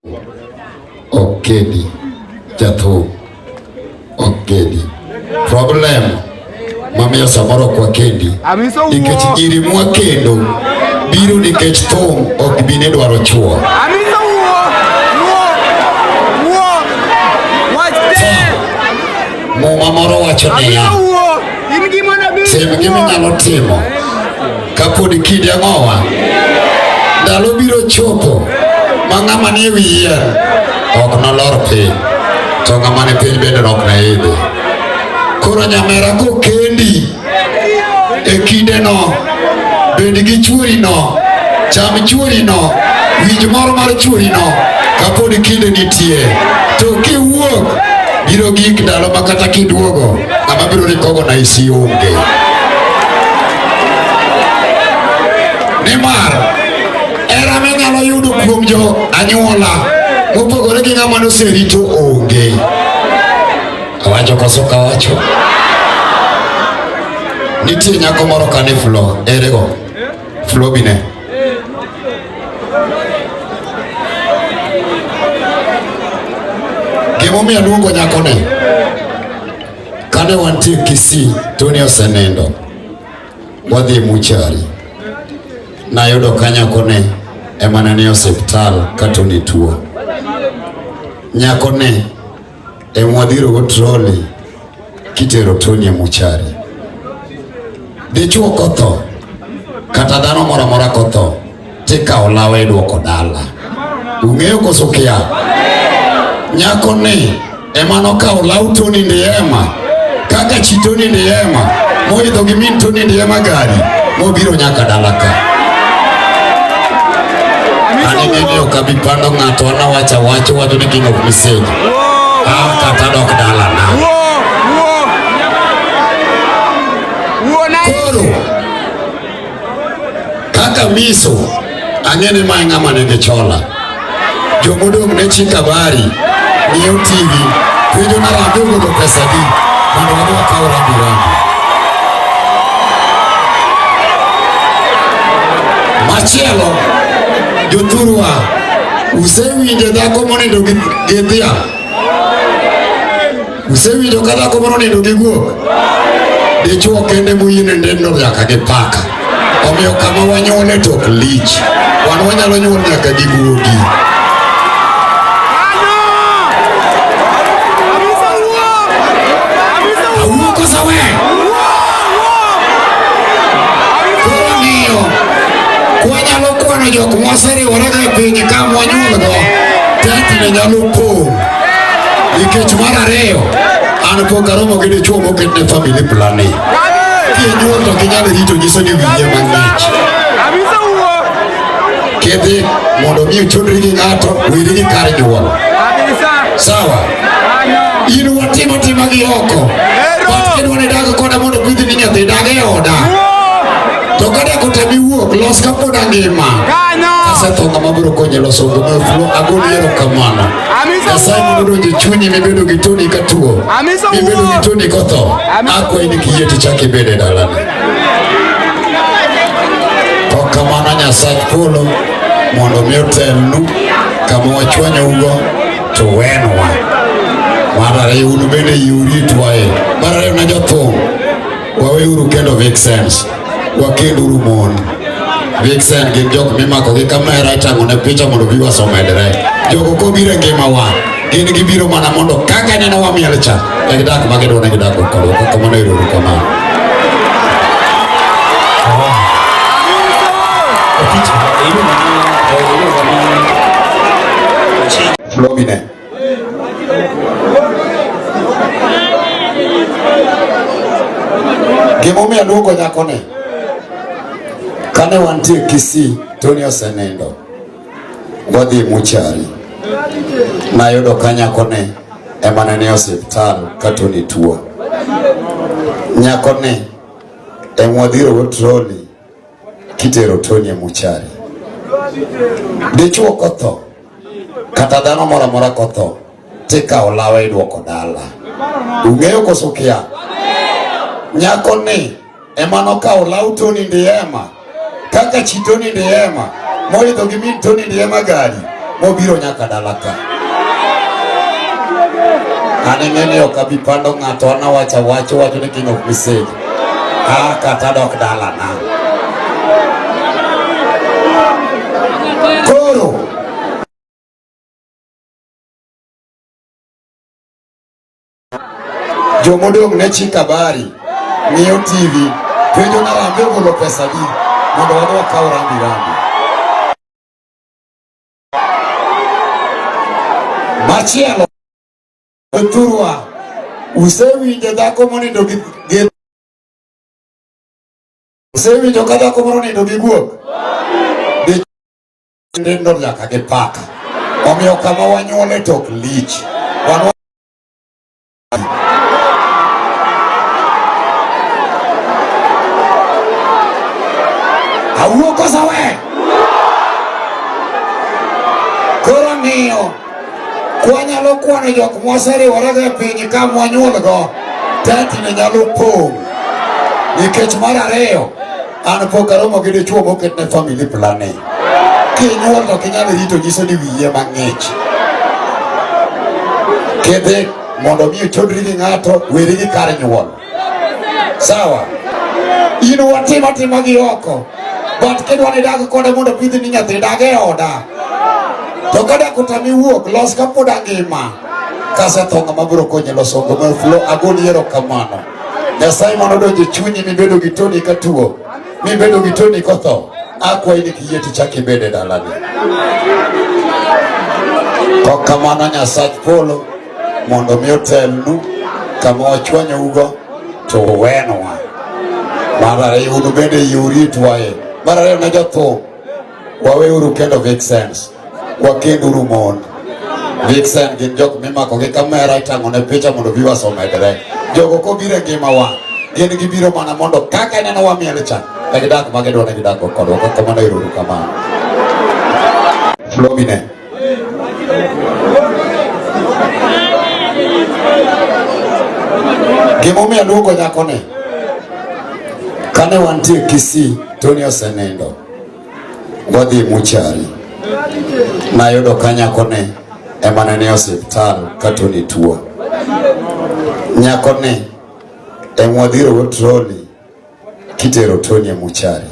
Ok kendi jathum, ok kendi. Problem mamiyo samoro ok wakendi Amiso nikech wuo. nyiri mwakendo biro nikech thum ok bi ni dwaro chuo. Amiso wuo. Wuo. Wuo. Wach te. Muma moro wacho niya, Amiso wuo. In gi mana bi. tim gima inyalo timo kapod kinde ang'owa. Ndalo biro chopo ma ng'ama nie wi yien ok nolor piny, to ng'ama ni piny bende ok noidhi. Koro nyamera kokendi e kindeno, bed gi chuorino, cham chuorino, winj mor mar chuorino kapod kinde nitie. To kiwuok, biro gik ndalo ma kata kiduogo, ng'ama biro recognize onge. Nimar hera minyalo yudo kuom jo anyuola mopogore gi ng'ama noserito onge. Awacho koso kawacho? Nitie nyako moro kane Flo, ere go? Flo bine. Gimomiyo aluongo nyakoni, kane wantie Kisii, Tony osenindo, wadhi muchari. Nayudo ka nyakoni ema ne nie osiptal ka Tony tuo. Nyakoni ema wadhirogo troli kitero Tony e muchari. Dichuo kotho kata dhano moro amora kotho tikawo lawe idwoko dala. Ung'eyo koso kia? Nyako ni ema nokawo law Tony Ndiema kaka chi Tony Ndiema moidho gi min Tony Ndiema gari mobiro nyaka dala ka. An ing'e ni ok abi pando ng'ato, an awacho awacha wacho ni king of message. Ah, kata dok dalana. Wuo. Wuo. Wuo na. Koro kaka miso ang'e ni mae ng'ama nigi chola. Jomodong' ne chik habari, ng'iyo TV, penjo na rambi ogolo pesa di mondo wadhi wakaw rambi rambi. Machielo, jothurwa, usewinjo dhako monindo gi dhiang'? Usewinjo ka dhako moro nindo gi guok? Dichuo kende moyiene nindo nyaka gi paka. Omiyo kama wanyuole to ok lich. Wan wanyalo nyuol nyaka gi guogi. Kanyo. Amiso wuo. Amiso wuo. Awuo koso we? Wuo. Wuo. Koro ng'iyo. Kwanyalo kwano jok mwaseriworego e piny ka mwanyuolgo, tetni nyalo pong'. Nikech mar ariyo, an pok aromo gi dichuo moketne family planning. Kinyuol to ok inyal rito nyiso ni wiye mang'ich. Amiso wuo. Kidhi mondo mi uchudri gi ng'ato, weri gi kar nyuol. Kabisa. Sawa? Kanyo. In watimo tima gi oko. Ero. But kidwa ni dag koda mondo gwedhi ni nyathi dag e oda. Wuo. To kadak otami wuok, los kapod angima. Kanyo. Asetho ng'ama biro konye loso godo flo agoni erokamano. Amiso Nyasaye wuo. mondo odonj e chunyi mibedo gi Tony ka tuo. Amiso Mibedo gi wuo. Tony kotho. Amiso Akwayi ni kiyie tichak ibed e dalani. To kamano Nyasach polo mondo mi otelnu kama wachwanyougo to wenwa. Mar ariyo un bende yiuritwae. Mar ariyo ne jothum waweuru kendo vixens, wakenduru mon. Vixen gin jok mimako gi kamera itang'o ne picha mondo viewers omedre. Jogo kobiro e ngimawa, gin gibiro mana mondo kaka neno wamiel cha, e gidak ma gidwa ni gidak kodwa. Kamano ero uru kamano. Opich iluongo ni Flomine. Gimomiyo aluongo nyakoni, kane wantie Kisii, Tony osenindo, wadhi muchari, nayudo ka nyakoni ema ne nie osiptal ka Tony tuo. Nyakoni ema wadhirogo troli kitero Tony e muchari. Dichuo kotho kata dhano moro amora kotho tikawo lawe idwoko dala. Ung'eyo koso kia? Nyako ni ema nokawo law Tony Ndiema kaka chi Tony Ndiema moidho gi min Tony Ndiema gari mobiro nyaka dala ka. An ing'e ni ok abi pando ng'ato, an awacho awacho wacho ni king of message. Ah, kata dok dalana. Koro jomodong' ne chik habari ng'iyo TV penjo na Rambe ogolo pesa di mondo wadhi wakaw Rambi Rambi. Machielo jothurwa, usewinjo dhako monindo gi usewinjo ka dhako moro nindo gi guok? Nindo nyaka gi paka. Omiyo kama wanyuole to ok lich. Wan awuo koso we? Koro ng'iyo kwanyalo kwano jok mwaseriworego e piny ka mwanyuolgo, tetni nyalo pong'. Nikech mar ariyo, an pok aromo gi dichuo moketne family planning. Kinyuol to ok inyal rito nyiso ni wiye mang'ich. Kidhi mondo mi ochodri gi ng'ato, weri gi kar nyuol. Sawa? In watim atima gi oko. But kidwa ni dag koda mondo pidhi ni nyathi, dag e oda. To ka dak otami wuok, los kapod angima. Kasetho ng'ama biro konyi loso ngoma flo, agoni erokamano. Nyasaye mano donjo e chunyi mibedo gi Tony ka tuo, mibedo gi Tony kotho. Akwayi ni kiyie tichak ibed e dalani. Kok kamano Nyasach polo mondo mi otelnu kama wachwanyougo to uwenwa. Mar ariyo unu bende yie uritwae. Mar ariyo ne jothum, waweuru kendo vixens, wakenduru mon. Vixen gin jok mimako gi kamera itang'o ne picha mondo viewers omedre. Jogo kobiro e ngimawa, gin gibiro mana mondo kaka ineno wamiel cha, e gidak ma gidwa ni gidak go kodwa. Kok kamano ero uru kamano. Flomine. Gimomiyo aluongo nyakoni, kane wantie Kisii, Tony osenindo, wadhi muchari, nayudo ka nyakoni ema ne ni osiptal ka Tony tuo. Nyakoni ema wadhirogo troli kitero Tony e muchari.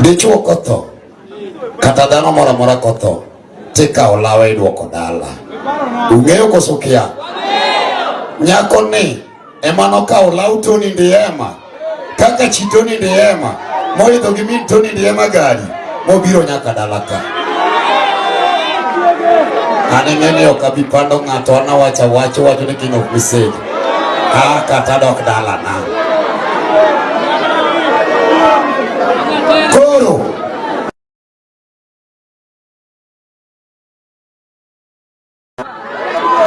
Dichuo kotho kata dhano moro amora kotho tikawo lawe idwoko dala. Ung'eyo koso kia? Nyakoni ema nokawo law Tony Ndiema kaka chi Tony Ndiema moidho gi min Tony Ndiema gari mobiro nyaka dala ka. An ing'e ni ok abi pando ng'ato, an awacho awacho wacho ni king of message. Ah, kata dok dalana. Koro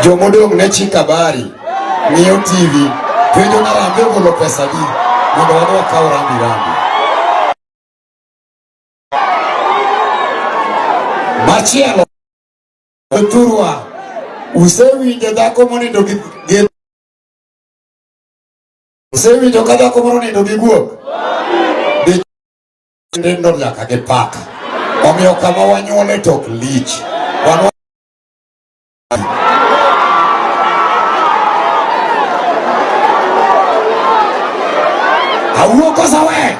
jomodong' ne chik habari ng'iyo TV penjo na Rambe ogolo pesa di mondo wadhi wakaw Rambi Rambi. Machielo jothurwa, usewinjo dhako monindo gi usewinjo ka dhako moro nindo gi guok? Nindo nyaka gi paka. Omiyo kama wanyuole to ok lich. Wan awuo koso we?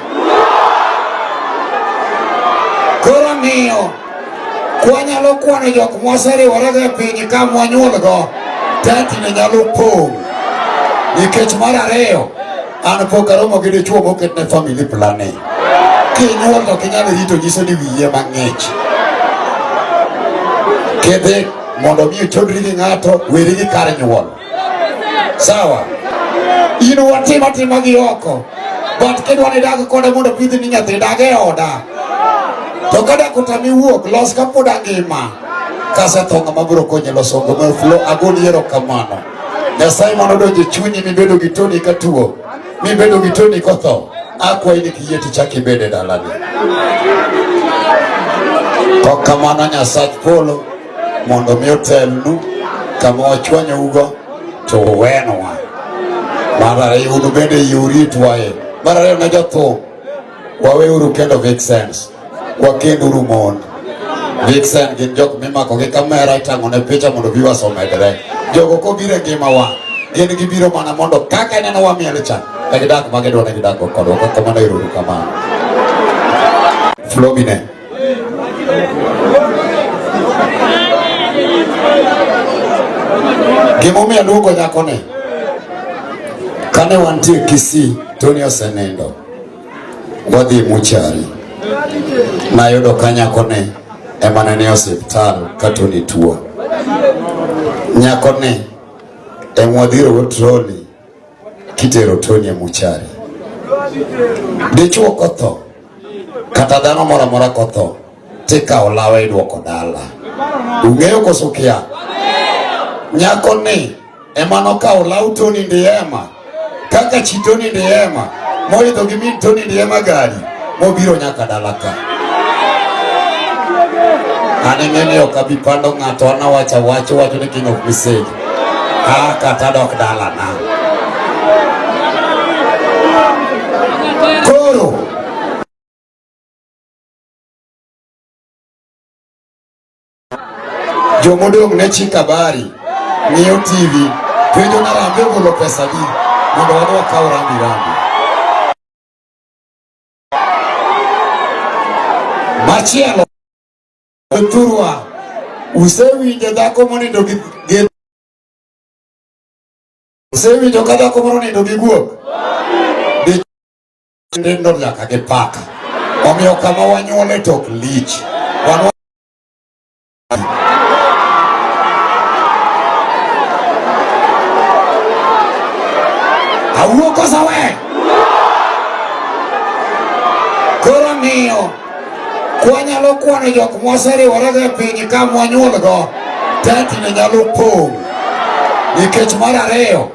Koro ng'iyo kwanyalo kwano jok mwaseriworego e piny ka mwanyuolgo, tetni nyalo pong'. Nikech mar ariyo, an pok aromo gi dichuo moketne family planning. Kinyuol to ok inyal rito nyiso ni wiye mang'ich. Kidhi mondo mi ochodri gi ng'ato, weri gi kar nyuol. Sawa? In watim atima gi oko. But kidwa ni dag koda mondo pidhi ni nyathi, dag e oda. To ka dak otami wuok, los kapod angima. Kasetho ng'ama biro konyi loso ngoma flo, agoni erokamano. Nyasaye mano donjo e chunyi mibedo gi Tony ka tuo, mibedo gi Tony kotho. Akwayi ni kiyie tichak ibed e dalani. Kok kamano Nyasach polo mondo mi otelnu kama wachwanyougo to uwenwa. Mar ariyo unu bende yie uritwae. Mar ariyo ne jothum, waweuru kendo vixens, wakenduru mon. Vixen gin jok mimako gi kamera itang'o ne picha mondo viewers omedre. Jogo kobiro e ngimawa, gin gibiro mana mondo kaka ineno wamiel cha, e gidak ma gidwa ni gidak go kodwa. Kamano ero uru kamano. Flomine. Gimomiyo aluongo nyakoni, kane wantie Kisii, Tony osenindo, wadhi muchari, nayudo ka nyakoni ema ne ni osiptal ka Tony tuo. Nyakoni ema wadhiro go troli kitero Tony e muchari. Dichuo kotho kata dhano moro amora kotho tikawo lawe idwoko dala. Ung'eyo koso kia? Nyako ni ema nokawo law Tony Ndiema kaka chi Tony Ndiema moidho gi min Tony Ndiema gari mobiro nyaka dala ka. An ing'e ni ok abi pando ng'ato, an awacho awacho wacho ni king of message. Ah, kata dok dalana. Koro jomodong' ne chik habari ng'iyo TV penjo na Rambi ogolo pesa di mondo wadhi wakaw Rambi Rambi. Machielo jothurwa usewinjo dhako monindo gi usewinjo ka dhako moro nindo gi guok? Nindo nyaka gi paka. Omiyo kama wanyuole to ok lich. Wan awuo koso we? Koro ng'iyo kwanyalo kwano jok mwaseriworego e piny ka mwanyuolgo tetni nyalo pong' nikech mar ariyo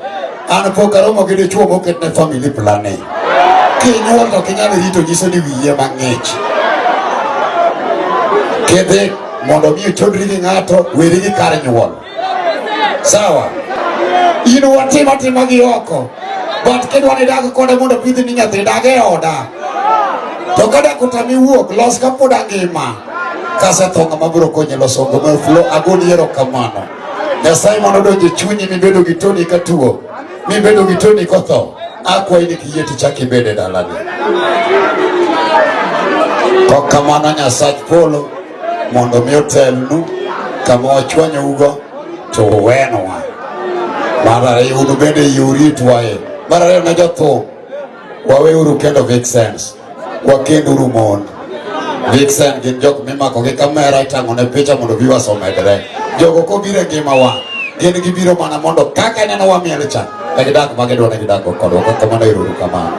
an pok aromo gi dichuo moketne family planning. Kinyuol to ok inyal rito nyiso ni wiye mang'ich. Kidhi mondo mi ochodri gi ng'ato, weri gi kar nyuol. Sawa? In watim atima gi oko. But kidwa ni dag kode mondo pidhi ni nyathi, dag e oda. To ka dak otami wuok, los kapod angima. Kasetho ng'ama biro konyi loso ngoma flo agoni erokamano. Nyasaye mondo odonj e chunyi mibedo gi Tony ka tuo, mibedo gi Tony kotho. Akwayi ni kiyie tichak ibed e dalani. Kok kamano Nyasach polo mondo mi otelnu kama wachwanyougo to uwenwa. Mar ariyo unu bende yie uritwae. Mar ariyo ne jothum, waweuru kendo vixens, wakenduru mon. Vixen gin jok mimako gi kamera itang'o ne picha mondo viewers omedre. Jogo kobiro e ngimawa, gin gibiro mana mondo kaka ineno wamiel cha, e gidak ma gidwa ni gidak go kodwa. Kamano ero uru kamano.